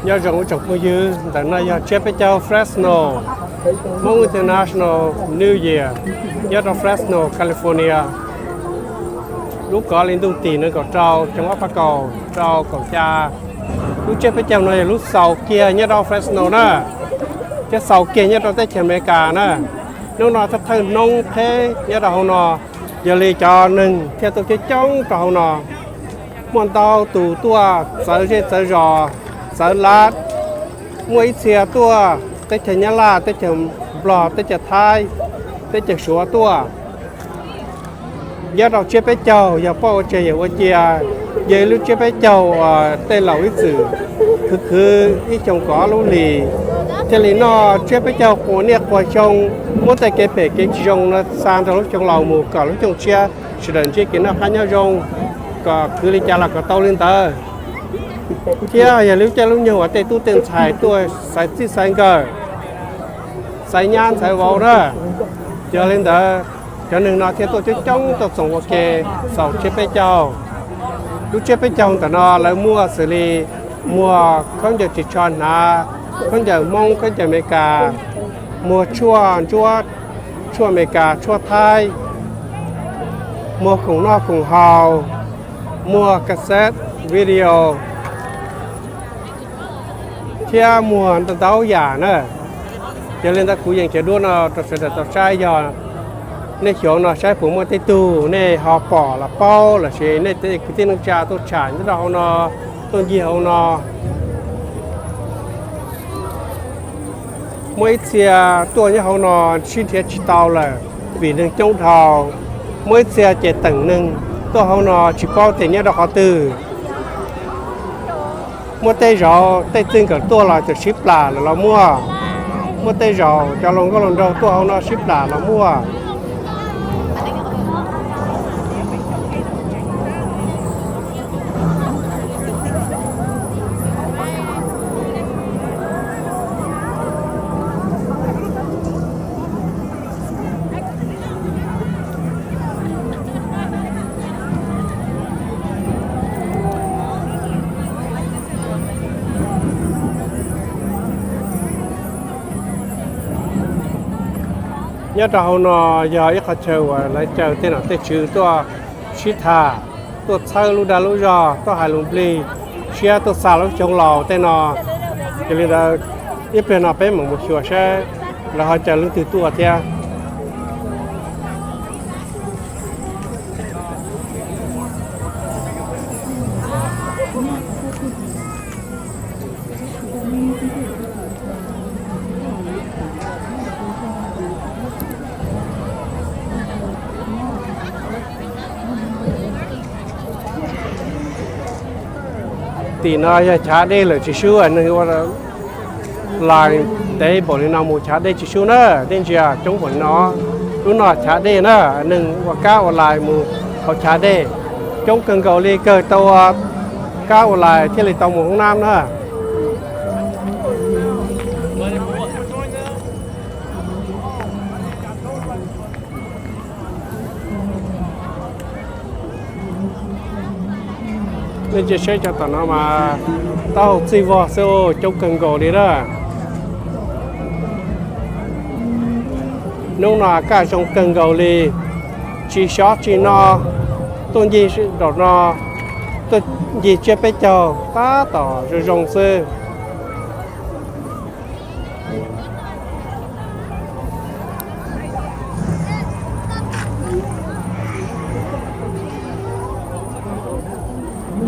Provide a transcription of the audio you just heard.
Nyob zoo ib tsoom phooj ywg, ntawm no yog tsiab peb caug Fresno, Hmoob International New Year, nyob rau Fresno, California. Lub kov li ntuj tim nees nkaum rau xyoo ob phav kaum rau kaum xya. Lub tsiab peb caug no yog lub xaus kiag nyob rau Fresno na, thiab xaus kiag nyob rau teb chaws Amelikas na. Hnub no thawj thawj hnub peb nyob rau hauv no, yog li cov neeg thiaj tuaj coob coob rau hauv no. Muaj ntau tus tuaj txawv zej txawv zos, txawv lab. Muaj ib txhia tuaj teb chaws Nyab Laj, teb chaws Nplog, teb chaws Thaib, teb chaws Suav tuaj. Nyob rau tsiab peb caug yog poj ua tseg yawm ua cia, yog ib lub tsiab peb caug uas tej laus ib txwm khwv khwv ib xyoo kaum ob lub hlis, thiaj li noj tsiab peb caug quas niaj quas xyoo, muab tej kev phem kev tsis zoo no xa nrog lub xyoo laus mus kom lub xyoo tshiab sawv daws ntsib kev noj qab nyob zoo, kom khwv li cas los kom tau li ntawd. Thiab yog lub caij lub nyoog uas tej tub tej ntxhais tuaj xaiv txij xaiv nkawm, xaiv nyab ntxhais vauv na. Yog li ntawd, cov neeg no thiaj tuaj coob coob tuaj txoos ua ke xaus tsiab peb caug. Lub tsiab peb caug ntawm no lawv muaj xws li muag khaub ncaws ris tsho hnav, khaub ncaws Hmoob, khaub ncaws Amelikas, muag tshuaj ntsuab, tshuaj Amelikas, tshuaj Thaib, muag khoom noj khoom haus, muag cassette video, thiab muag ntau ntau yam na. Yog li ntawd kuv yeem cov duab no rau sawv daws tau saib, yog nej xyuas no saib puas muaj tej tug nej ho pom los paub, los sis nej tej kwv tij neej tsa tuaj tsham nyob rau hauv no, tuaj ncig hauv no. Muaj ib txhia tuaj nyob hauv no sib nrhiav tsis tau lawm vim neeg coob dhau. Muaj ib txhia ces teem neeg tuaj hauv no tsis paub tias nyob rau qhov twg. Muaj tej zaum tej txij nkawm tuaj los txawm sib plam lawm los muaj. Muaj tej zaum cov hluas nkauj hluas nraug tuaj hauv no sib plam los muaj. Nyob rau hauv no yog ib qhov chaw uas lawv caw tej nom tej tswv tuaj sib tham, tuaj txhawb lub dag lub zog, tuaj hais lus nplig, siab tuaj xa lub xyoo laus tej no. Yog li ntawd, ib pliag no peb mam mus xyuas saib lawv ho caw leej twg tuaj thiab. Tim no yog chav dej lawm tsis sub, neeg ua lais ntev npaum li no mus chav dej tsis sub na, dej ntsia coob npaum li no. Lub no chav dej na, neeg ua kab ua lais mus hauv chav dej coob kawg nkaus li, kawg tau ua kab ua lais thiaj li tau mus hoob nab na. Nej ntsia saib cov tom no mas taub hau txij vog xwb, coob kawg nkaus li na. Hnub no kaj zoo kawg nkaus li, tsis xyov tsis no, tuaj ncig nraum no, tuaj ncig tsiab peb caug tab tom zoo zoo xwb.